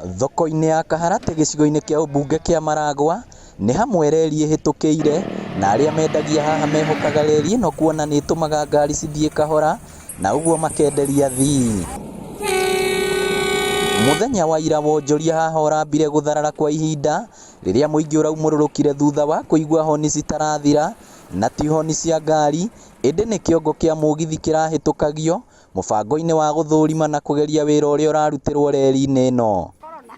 Thoko-inĩ ya Kaharatĩ gĩcigo-inĩ kĩa ũmbunge kĩa Maragwa nĩ hamwe reri ĩhĩtũkĩire na arĩa mendagia haha mehokaga reri ĩno kuona nĩ ĩtũmaga ngari cithiĩ kahora na ũguo makenderia athii. Mũthenya wa ira wonjoria haha ũrambire gũtharara kwa ihinda rĩrĩa mũingĩ ũraumũrũrũkire thutha wa kũigua honi citarathira na ti honi cia ngari ĩndĩ nĩ kĩongo kĩa mũgithi kĩrahĩtũkagio mũbango-inĩ wa gũthũrima na kũgeria wĩra ũrĩa ũrarutĩrwo reri-inĩ ĩno.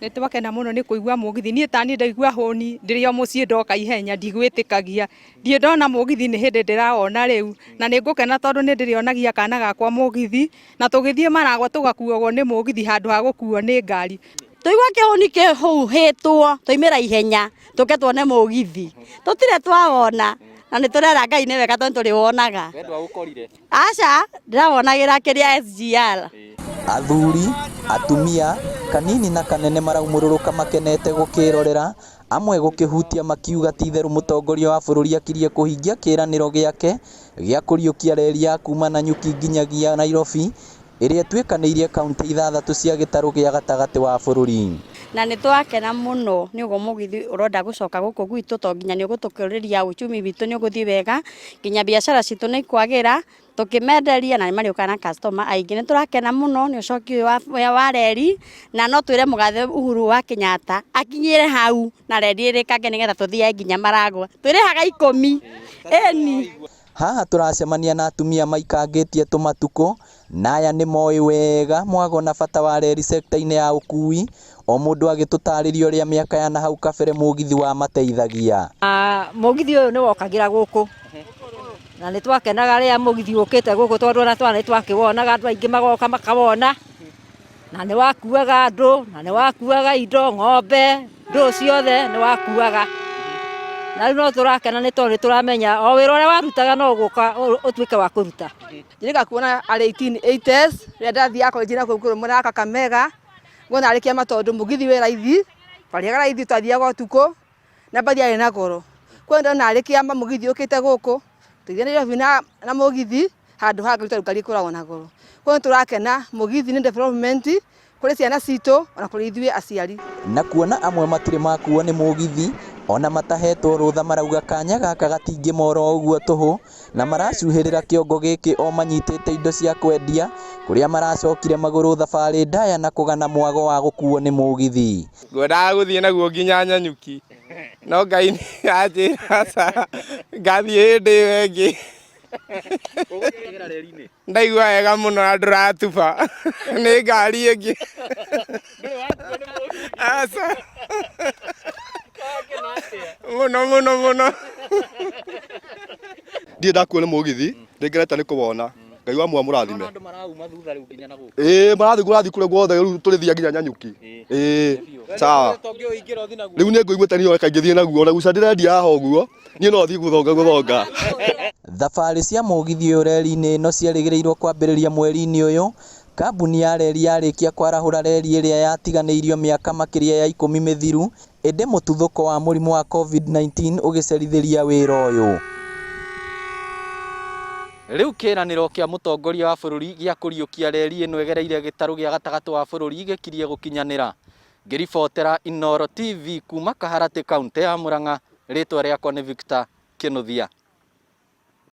Nĩ twakena mũno nĩ kũigua mũgithi. Niĩ taniĩ ndaigua hũni ndĩrĩ o mũciĩ ndoka ihenya ndigwĩtĩkagia. Ndirĩ ndona mũgithi nĩ hĩndĩ ndĩrawona rĩu. Na nĩ ngũkena tondũ nĩ ndĩrĩonagia kana gakwa mũgithi. Na tũgĩthiĩ Maragwa tũgakuagwo nĩ mũgithi handũ ha gũkuo nĩ ngari. Twaigua kĩhũni kĩhuhĩtwo twaumĩra ihenya tũke tuone mũgithi. Tũtirĩ twawona na nĩ tũrera Ngai nĩ wega tondũ nĩ tũrĩwonaga. We ndwaũkorire? Aca, ndĩrawonagĩra kĩrĩa SGR. Athuri, atumia, kanini na kanene maraumũrũrũka makenete gũkĩrorera, amwe gũkĩhutia makiuga ti-itherũ mũtongoria wa bũrũri akirie kũhingia kĩranĩro gĩake gĩa kũriũkia reri ya kuma Nanyuki nginyagia Nairobi ĩrĩa ĩtuĩkanĩirie kauntĩ ithathatũ cia gĩtarũ gĩa gatagatĩ wa bũrũri. Na nĩ twakena mũno nĩ ũguo mũgithi ũrenda gũcoka gũkũ gwitũ tondũ nginya nĩ ũgũtũkũrĩria uchumi witũ nĩ ũgũthiĩ wega, nginya biacara citũ nĩ ikwagĩra tũkĩmenderia na nĩ marĩũkaga na customer aingĩ. Nĩ tũrakena mũno nĩ ũcoki ũyũ wa reri na no twĩre mũgathe Uhuru wa Kenyatta akinyĩre hau na reri ĩrĩkange nĩgetha tũthiage nginya Maragwa. Twĩrĩhaga ikũmi, ĩni. Haha tũracemania na atumia maikangĩtie tũmatukũ na aya nĩ moĩ wega mwago na bata wa reri sekta-inĩ ya ũkui, o mũndũ agĩtũtarĩria ũrĩa mĩaka ya nahau kabere mũgithi wamateithagia. Mũgithi ũyũ nĩ wokagĩra gũkũ na nĩ twakenaga rĩrĩa mũgithi ũkĩte gũkũ tondũ ona twana nĩ twakĩwonaga andũ aingĩ magoka makawona na nĩ wakuaga andũ na nĩ wakuaga indo, ng'ombe, ndũ ciothe nĩ wakuaga. Na rĩu no tũrakena nĩ tondũ nĩ tũramenya o wĩra ũrĩa warutaga no ũgũka ũtuĩke wa kũruta. Njĩrĩga kuona arĩ 1880s rĩrĩa ndathiaga college na kũu mwena wa Kakamega ngona arĩ kĩama tondũ mũgithi wĩ raithi, twarĩhaga raithi twathiaga ũtukũ na mbathi yarĩ na goro. Koguo ndona arĩ kĩama mũgithi ũkĩte gũkũ, tũgĩthiĩ Nairobi na mũgithi handũ ha ngari tondũ ngari ĩkoragwo na goro. Koguo nĩ tũrakena mũgithi nĩ development kũrĩ ciana citũ ona kũrĩ ithuĩ aciari. Na kuona amwe matirĩ makuo nĩ mũgithi ona matahetwo rũtha marauga kanya gaka gatingĩmora o ũguo tũhũ na maracuhĩrĩra kĩongo gĩkĩ o manyitĩte indo cia kwendia kũrĩa maracokire magũrũ thabarĩ ndaya na kũgana mwago wa gũkuo nĩ mũgithi. Ngwendaga gũthiĩ naguo nginya Nanyuki no Ngai nĩ anjĩra aca ngathiĩ hĩndĩ ĩyo ĩngĩ. Ndaigua wega mũno na ndũratuba nĩ ngari ĩngĩ. Aca. Mũno mũno mũno. Ndirĩ ndakuo nĩ mũgithi, nĩ ngenete nĩ kũwona. Ngai wa muoyo amũrathime. Ĩĩ marathiĩ kũrathiĩ kũrĩa guothe rĩu tũrĩthiĩ nginya Nanyuki. Ĩĩ sawa. Rĩu nĩ ngũiguĩte niĩ reke ngĩthiĩ naguo ona guca ndĩrendia haha ũguo. Niĩ no thiĩ gũthonga gũthonga. Thabarĩ cia mũgithi ũyũ reri-inĩ ĩno cierĩgĩrĩirwo kwambĩrĩria mweri-inĩ ũyũ, kambuni ya reri yarĩkia kwarahũra reri ĩrĩa yatiganĩirio mĩaka makĩria ya ikũmi mĩthiru, ĩndĩ mũtuthũko wa mũrimũ wa Covid-19 ũgĩcerithĩria wĩra ũyũ. Rĩu kĩĩranĩro kĩa mũtongoria wa bũrũri gĩa kũriũkia reri ĩno ĩgereire gĩtarũ gĩa gatagatĩ wa bũrũri gĩkirie gũkinyanĩra. Ngĩribotera Inooro TV kuma Kaharatĩ kauntĩ ya Murang'a, rĩtwa rĩakwa nĩ Victor Kĩnuthia.